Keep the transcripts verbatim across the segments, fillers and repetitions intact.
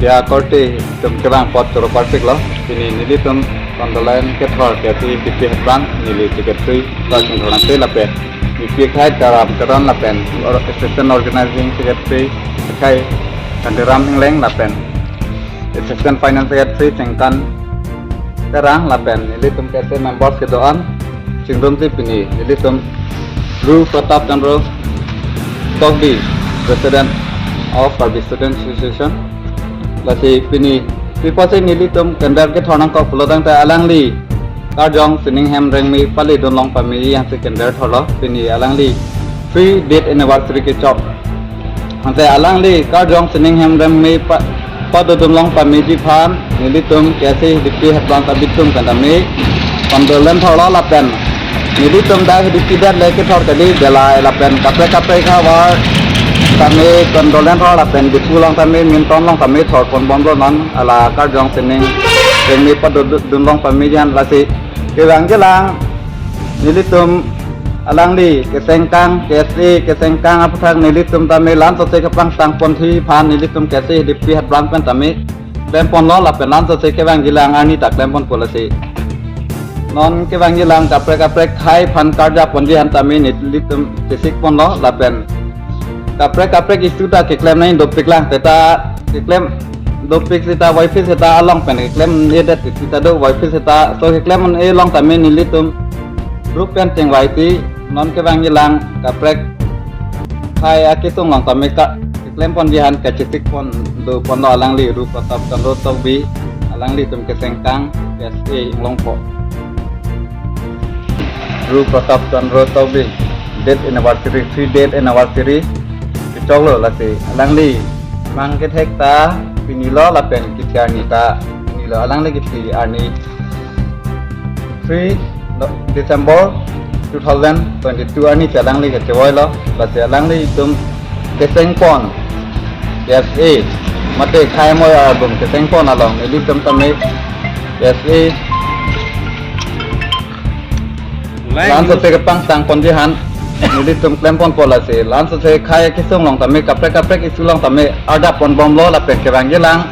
Ya korte itum kevang apot choro parpiklo. Pini nelitum condolence kethor KSA D P head branch neli secretary Karching Thornate lapen Mipi akhei Taram Teron lapen or-, assistant organizing secretary akhei Kantiram Hengleng lapen assistant finance secretary Chengkan Terang lapen nelitum KSA members kedo-an chingrum si pini nelitum Ru Pratap Chandra Tokbi, President of Karbi Student Association. Lasi pini, pi apotsi nelitum candle kethor nangkok pulotangte alangli karjong sining hem rengme pali dunlong pame-i aphansi candle thorlo. Pini alangli three death anniversary kechok. Ante alangli karjong sining hem rengme pa-, padodunlong pameji aphan nelitum KSA D P head branch abitum pen tame condolence thorlo lapen nelitum dak D P det le kethor kali delai lapen kaprek kaprek havar tame condolence thor lapen Diphu along tame, Minton along tame thor ponbomlo non ala karjong sining rengme padodunlong pameji aphan. Lasi kevangjilang nelitum alangli kesengkang, KSA kesengkang aputhak nelitum tame lansose kepangtang ponji aphan nelitum KSA D P head branch pen tame klem ponlo lapen lansose kevangjilang arni ta klem ponpo lasi. Non kevangjilang kaprek kaprek akhei aphan karja ponji aphan tame nelitum chesik ponlo lapen kaprek kaprek issue ta keklem nangji dopiklang, seta keklem dopik seta waiphit seta along pen keklem-edet seta do, waiphit seta so keklem-e along tame nelitum group pen chingvai ti non kevangjilang kaprek akhei akesung along tame ka keklem ponji aphan kachesik pon do ponlo alangli Ru Pratap Chandra Tokbi, alanglitum kesengkang KSA Inglongpo. Ru Pratap Chandra Tokbi death anniversary, three death anniversary kechoklo lasi alangli mang kethek ta pinilo lapen kethi arni ta pinilo, alangli kethi arni three December two thousand twenty-two arni si alangli kechevoilo. Lasi alanglitum keseng pon KSA mate akhei amoi arbung keseng pon along nelitum tame KSA lansose kepangtang ponji aphan nelitum klem ponpo lasi lansose akhei akesung along tame kaprek kaprek issue along tame arda ponbomlo lapen kevangjilang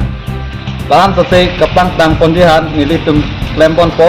lansose kepangtang ponji aphan nelitum klem ponpo.